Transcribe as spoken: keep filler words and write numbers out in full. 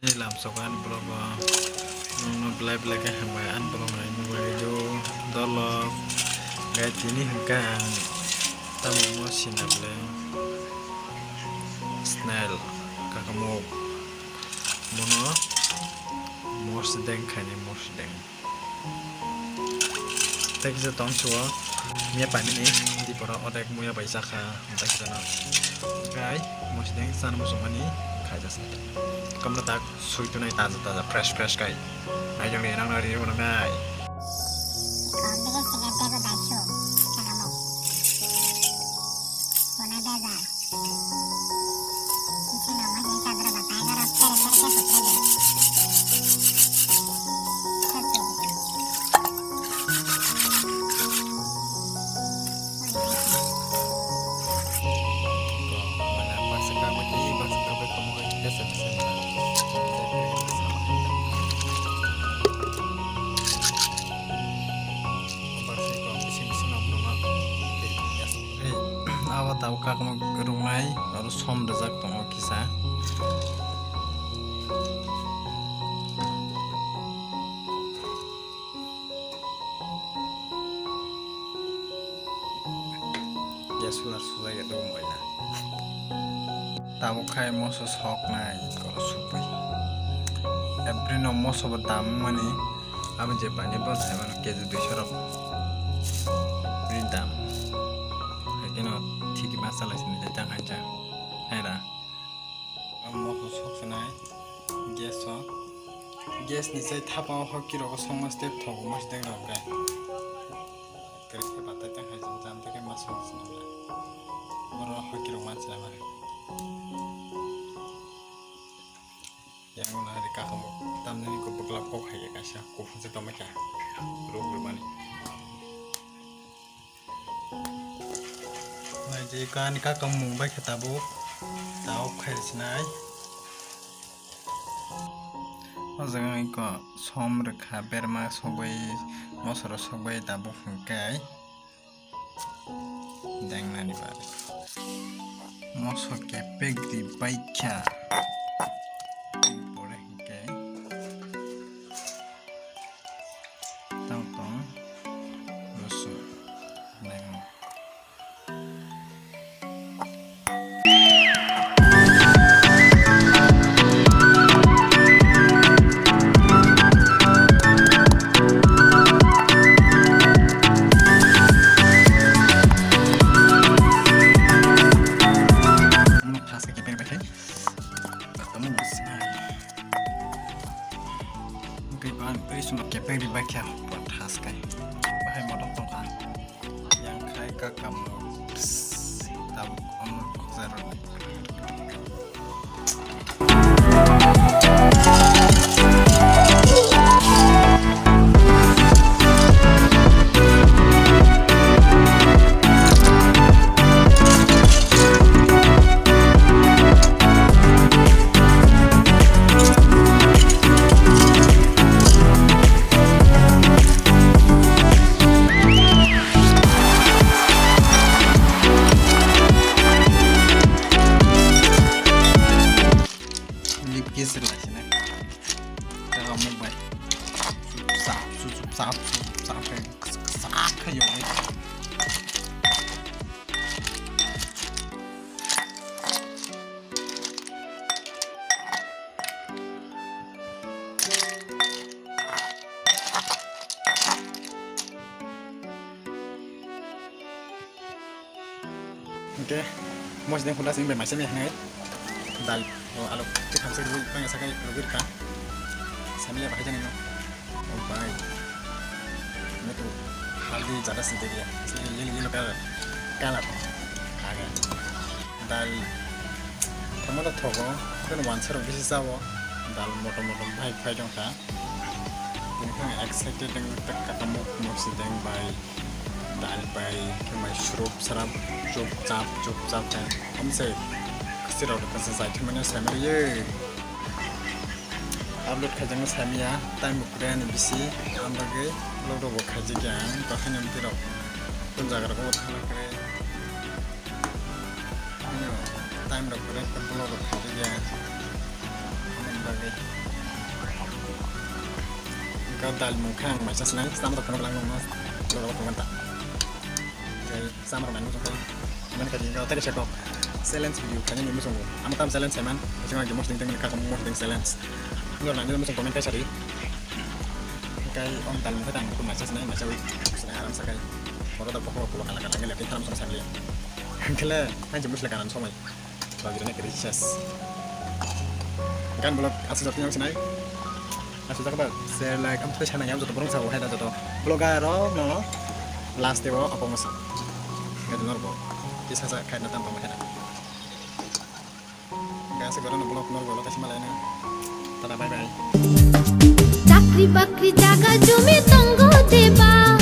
Ani lamsok ani vlog o nwngno belai belai khe hambai ani vlog nainani bagwi do dolo. Gai tini hwnkhe ang tamo mo sina ble snail kakamuk mono mosdeng khaini mosdeng. Tei kisa tong suo miya paimani diporo odek muya bai jakha, tei kisa no gai mosdeng chana muchungmani khaijasa. Kamla tak sui tunai taja taja fresh fresh kai. Naijang ni nang nari rw nang nai. Abo tabuk kakma rwnai, oro som rijak tongo kisa. Ya sular sujak ya dong bai na. Tabuk khai moso sok nai koro supui. Every no moso bo dam mani, abo je pani bo sai mano K G duiso rok. Every dam. Hakeno thik ma salai sini de tang haja. Hai ra. Moso sok sanai gas o. Gas ni sai thapa o hoki rogo songma step thogo mosdeng rok gai. Kerek khe batai tang hai jam jam tang khe ma sok sanai. Oro hoki rok man sanai ma. Yang na ri kakamo tamni ko bukla kok hai kaisa kufung se toma kya. Rok rok mani. Nai je kani kakamung bai khe tabuk, tabuk khai sinai. O jaga wngkha som rwkha, berma sogwi, mosoro sogwi tabuk hwnkhe dengnani bagwi. Moso kepek di baikha. Pore hwnkhe. Tang tong, rosu, nemo. Ano khasa kepek bai khai. Tamo bisna. Hwnkhe ang tei sumok kepeng ri bai kha, thas kai. Bahai motom tong kha. Yang khai ka kam. Tabuk ang khoksa rw. Lip kiss rwlai sinai. Tei omo bai. Sup sap, sup sap, sup sap khe sak khe yogwi. Hwnkhe mosdeng hula sing bai maisa mia hwnwi dal o alu tei thamsa rwui bangya sakai rwgwi rwkha. Samya bahai jani no. O bai. Mutu haldi jada sing tei ya. Yellow, yellow color. Color. Aga. Dal. Tamo da thogo. Kan wansa rok bisi sao. Dal motom motom bahai phai tongkha. Tini khe ang excited wngwi tak kakamuk mosdeng bai, dal bai, khe mai surup sarap chup chap chup chap khe. Amse khasi rok kasa jai thumani saimari ye. Upload khaijakno saimiya, time bo kwrwi ani bisi, ang bagwi vlog rok bo khaijakya ang, bahaino bwtwi rok kunu jaga rok bo thangna kwrwi. Ano time rok kwrwi khe vlog rok khaijak ya. Ano Ka dal mung khang mai sas nai, sama to khang lang no. Lo lo khang ta. Sama rok nai muchung kai. Man ka jing ka tadi cheko. Challenge video kani ni muchung. Ama tam challenge man. Kasi ma jumos ding ding ka jumos ding challenge. Nor nai muchung comment kai sari. Kai om dal mung khang ko mai sas nai mai sawi. Sina aram sakai. Oro da pokok pokok kala kala ngale tin haram song samle. Kala mai jumos le kanan somai. Lagi na kiri ses. Kan vlog asuk jok yang sinai. Asuk jok ba share, like, am tei sana yang joto borong sa hai da joto. Vlog aro no last day o apong masa. Ngai norbo. Kisa sa khai na tam pang hai da. Ngai asuk jok no vlog norbo lo kasi malai na. Tada bye bye. Chakri bakri jaga jumi tongo deba.